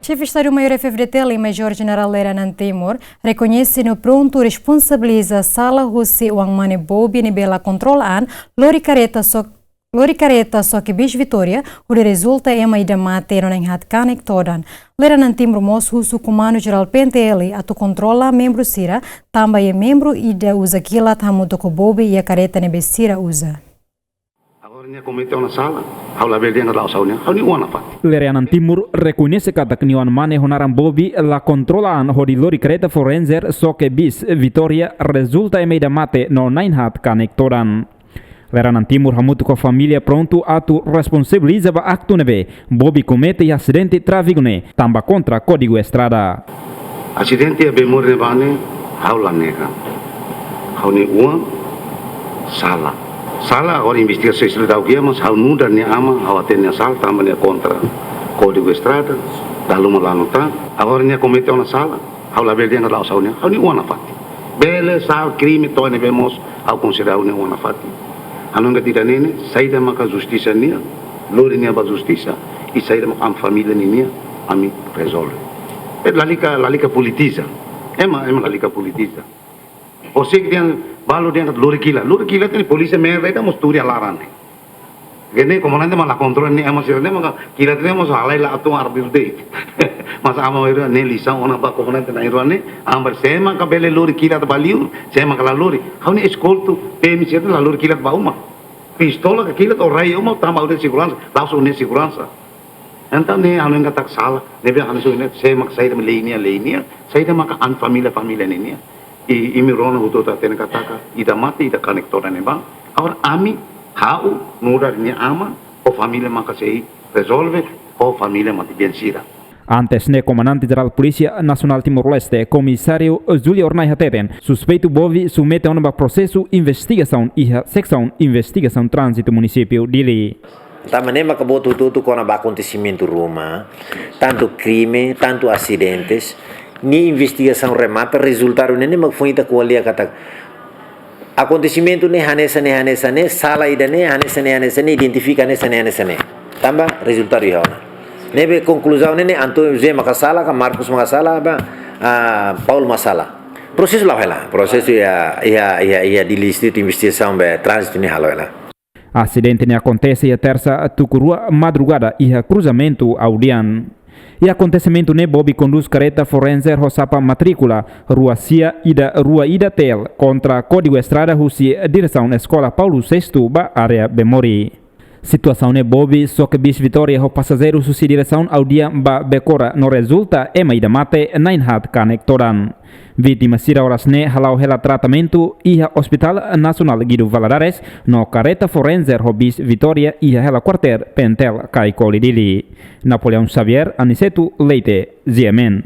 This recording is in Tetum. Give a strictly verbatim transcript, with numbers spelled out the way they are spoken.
Xefe Estadu Maiór F-FDTL, Major Jenerál Lere Anan Timur, rekoñese no prontu responsabiliza sala husi oan mane Bobi ne'ebé la kontrola an, lori kareta só, lori kareta só ke bis Vitória, hodi rezulta ema ida mate no na'in haat kanek todan. Lere Anan Timur mós husu Komandu Jerál P N T L atu kontrola membru sira, tanba iha membru ida uza kilat hamutuk ho Bobi iha kareta ne'ebé sira uza. Agora nia komete ona sala, ha'u labele dehan katak la'ós ha'u-nia, ha'u-nia oan nafatin. Lere Anan Timur rekoñese katak nia oan mane ho naran Bobi la kontrola an hodi lori kareta Ford Ranger só ke bis Vitória rezulta ema ida mate no na'in haat kanek todan. Lere Anan Timur hamutuk ho família prontu atu responsabiliza ba aktu ne'ebé Bobi komete iha asidente tráfiku ne'e tanba kontra Kódigu Estrada. Asidente iha Bemori ne'ebá ne'e, ha'u la nega. Ha'u-nia oan sala. Sala agora investigasaun sira daudaun, mas ha'u nu'udar nia aman, ha'u hatene nia sala, tanba nia kontra Kódigu Estrada, dala ruma la nota. Agora nia komete ona sala, ha'u labele dehan katak la'ós ha'u-nia, ha'u-nia oan nafatin. Bele sala, krime to'o ne'ebé mós, ha'u konsidera ha'u-nia oan nafatin. Hanoin katak ida-ne'e ne'e, saida maka justisa nian, lori nia ba justisa, i saida maka ami família ninian, ami rezolve. Eh, lalika, lalika politiza. Ema, ema lalika politiza. Horiseik dehan, balu dehan katak lori kilat. Lori kilat ne'e polísia merda ita mós tuur iha laran ne'e. Ne'e komandante mak la kontrola ne'e ema sira ne'e maka kilat ne'e mós halai la atu arbil de'it. Mas aman wainhira ne'e lisaun ona ba komandante na'in-rua ne'e, aman sé maka bele lori kilat ba liur, sé maka la lori. Ha'u-nia eskoltu, P M sira la lori kilat ba uma. Pistola ka kilat o rai uma tanba ha'u-nia seguransa, la'ós ha'u-nia seguransa. Entaun ne'e hanoin katak sala, ne'ebé hanoin só ne'e, sé maka saida mak lei nian, lei nian, saida maka ami família, família ninian. I, imi rona hotu hatene katak, ida mate, ida kanek todan ne'ebá. Agora ami, ha'u, nu'udar nia aman, ho família maka sei rezolve, ho família matebian sira. Antes ne'e Komandante Jerál Polísia Nasionál Timor-Leste, Komisáriu Júlio Hornai hateten, suspeitu Bobi submete ona ba prosesu investigasaun iha Seksaun Investigasaun Tránzitu Munisípiu Dili. Tanba ne'e maka boot hotu-hotu kona-ba akontesimentu ruma, tantu krime, tantu asidentes, nia investigasaun remata, rezultadu ne'e ne'e mak foin ita ko'alia katak akontesimentu ne'e hanesan ne'e, hanesan ne'e, sala ida-ne'e, hanesan ne'e, hanesan ne'e, identifika hanesan ne'e, hanesan ne'e. Tanba rezultadu iha ona. Ne'ebé konkluzaun ne'e ne'e António José maka sala, ka Marcos maka sala, ba, ah, Paulo maka sala. Prosesu la'o hela, prosesu iha, iha, iha, iha Dili Distritu Investigasaun be Tránzitu ne'e halo hela. Asidente ne'e akontese iha Tersa tuku rua madrugada iha kruzamentu Audian. Iha akontesimentu ne'e Bobi kondús kareta Ford Ranger ho xapa matríkula rua sia ida rua ida T L kontra Kódigu Estrada husi diresaun Eskola Paulo Sexto ba área Bemori. Situasaun ne'e Bobi xoke bis Vitória ho pasajeiru husi diresaun Audian ba Becora no rezulta ema ida mate, na'in haat kanek todan. Vítima sira oras ne'e hala'o hela tratamentu iha Hospital Nasionál Guido Valadares, no kareta Ford Ranger ho bis Vitória iha hela kuartél P N T L Caicoli Dili. Napoleão Xavier, Aniceto Leite, G M N.